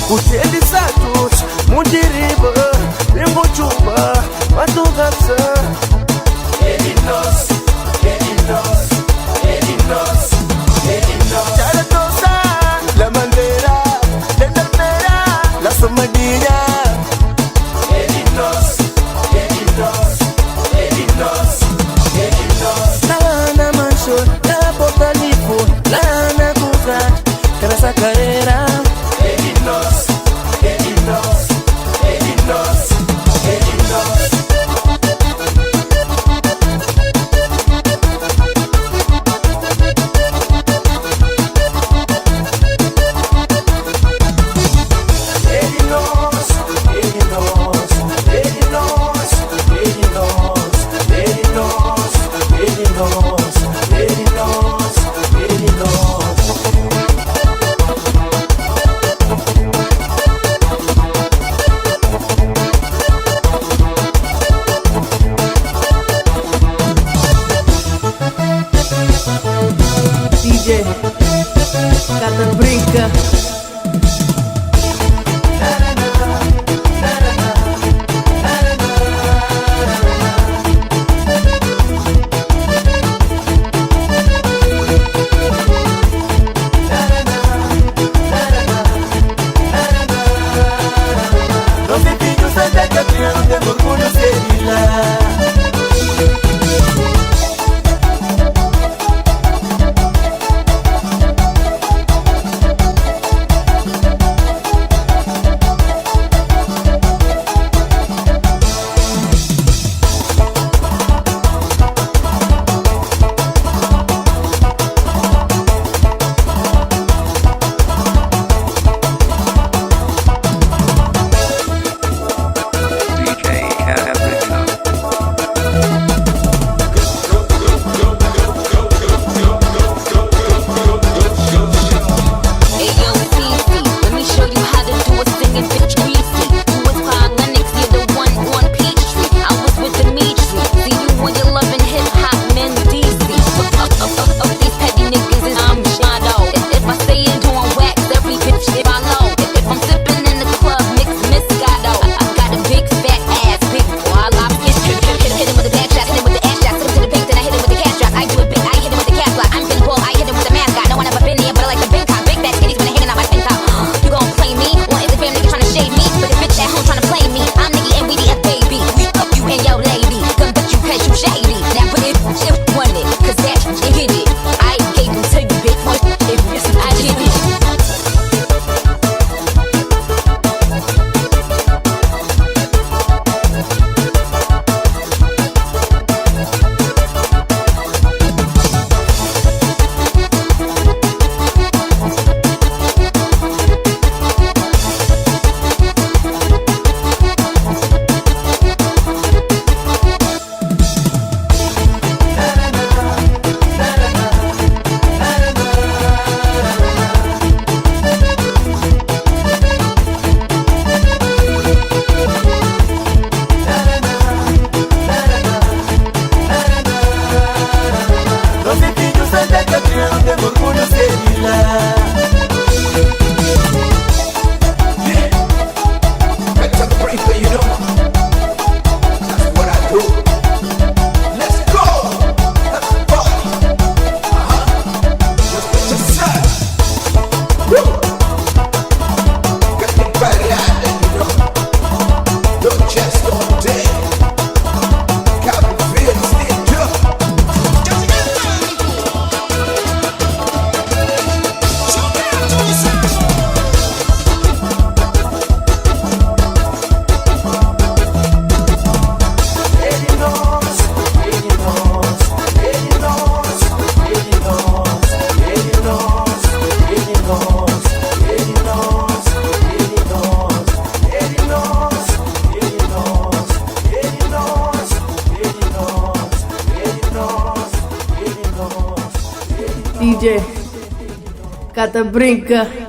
Hotel de Santos, Monte Riba, Limbo Chuba, Mato Gapsa. É de nós, é de nós, é de nós, é de nós. Charatosa, La Mangueira, Lendermera, La Somadilha. É de nós, é de nós, é de nós, é de nós. Lá na Manchor, na Portalipo, lá na Cuca, essa carreira. É de nós, é de nós, é de nós, é de nós. É de nós, é de nós, é de nós, é de nós, é de nós, é de nós, é de nós, é de nós. DJ Cata Brinca. Nós é filho Santa Catarina, não tem orgulho ser de lá. DJ Africa. Hey yo, CC, let me show you how to do a singing bitch greasy. You was Clyde Lennox, you're the one on Peachtree. I was with Dimitri. See you when you're loving hip hop men DC. Fuck up, up, up, up these petty niggas is I'm Shado. If I say it on wax, every bitch if I know. If I'm sipping in the club, mix Moscato. I got a big fat ass, big boy. I love hit, hit, hit, hit, hit him with the back shot, hit him with the ass shot, hit him to the bank, then I hit him with the cash drop. I do it big, I hit him with the cash block. I'm Billy Ball, I hit him with the mascot. No one ever been there, but I like the big cock, big fat titties when they hanging out my tank top. You gon' play me on Instagram, nigga tryna shade me, but the bitch at home tryna play me. I'm Nicki and we the F baby. We fuck you and your lady. Gun but you cause you shady. Now put it shit want it, cause that shit hit it. I gave them to you, bitch. If I did it. Nós é filho Santa Catarina, não tem orgulho ser de lá. Better pray for you know. That's what I do. Let's go. Let's party. Just put yourself. Woo. Got the body out there, you know. Your chest on deck. Copy feel stand up. É de nós, é de nós, é de nós, é de nós, é de nós, é de nós, é de nós, é de nós, é de nós, é de nós, é de nós, é de nós, é de nós, é de nós. DJ Cata Brinca.